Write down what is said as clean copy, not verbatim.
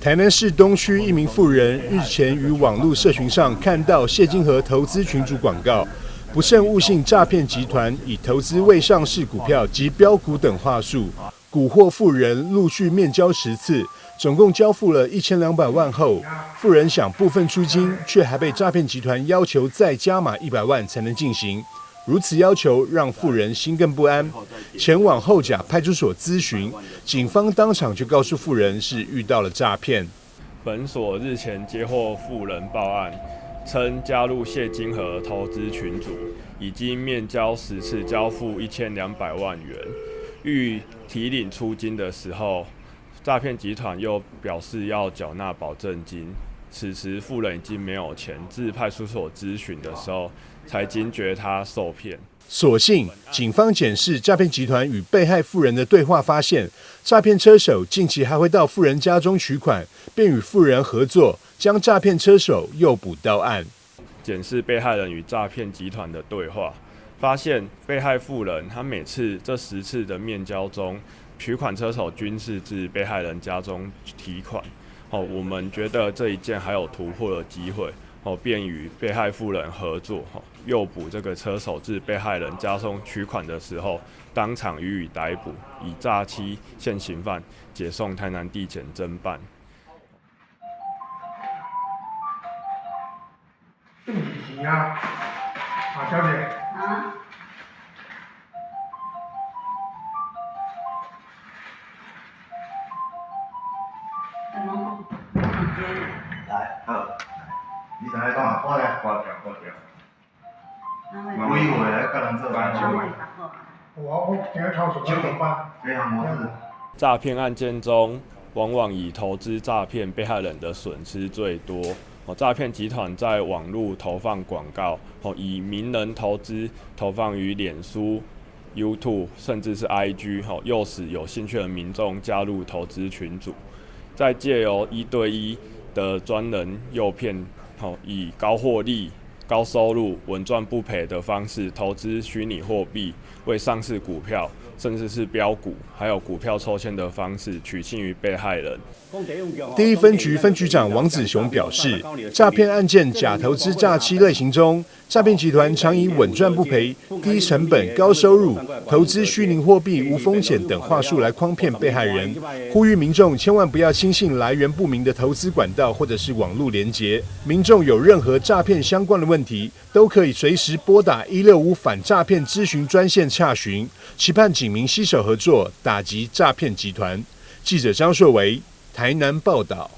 台南市東區一名婦人日前於網路社群上看到謝金河投資群組廣告，不慎誤信詐騙集團以投資未上市股票及飆股等話術，蠱惑婦人陸續面交10次，總共交付了1200萬後，婦人想部分出金，卻還被詐騙集團要求再加碼100萬才能進行。如此要求讓婦人心更不安，前往后甲派出所諮詢，警方當場就告訴婦人是遇到了詐騙。本所日前接獲婦人報案，稱加入謝金河投資群組，已經面交10次，交付1200萬元，欲提領出金的時候，詐騙集團又表示要繳納保證金。此時婦人已經沒有錢，至派出所諮詢的時候，才驚覺他受騙。所幸警方檢視詐騙集團與被害婦人的對話，發現詐騙車手近期還會到婦人家中取款，便與婦人合作，將詐騙車手誘捕到案。檢視被害人與詐騙集團的對話，發現被害婦人他每次這10次的面交中，取款車手均是至被害人家中提款。哦，我們覺得這一件還有突破的機會，哦，便與被害婦人合作，誘捕這個車手至被害人家中取款的時候，當場予以逮捕，以詐欺現行犯解送台南地檢偵辦。這是錢啊，啊，小姐。啊。來，好，你想來講掛咧？掛掉，掛掉。我以為來跟人做生意。我今日抄手怎麼辦？這樣模式。詐騙案件中，往往以投資詐騙被害人的損失最多。哦，詐騙集團在網路投放廣告，哦，以名人投資投放於臉書、YouTube，甚至是 IG，哦，誘使有興趣的民眾加入投資群組，再借由一對一的專人誘騙，哦，以高獲利、高收入、穩賺不賠的方式投資虛擬貨幣、未上市股票，甚至是飆股，還有股票抽籤的方式取信於被害人。第一分局分局長王子雄表示，詐騙案件假投資詐欺類型中，詐騙集團常以穩賺不賠、低成本、高收入、投資虛擬貨幣無風險等話術來誆騙被害人，呼籲民眾千萬不要輕信來源不明的投資管道或者是網路連結。民眾有任何詐騙相關的問題，都可以隨時撥打165反詐騙諮詢專線洽詢，期盼警民攜手合作，打擊詐騙集團。記者張碩維台南報道。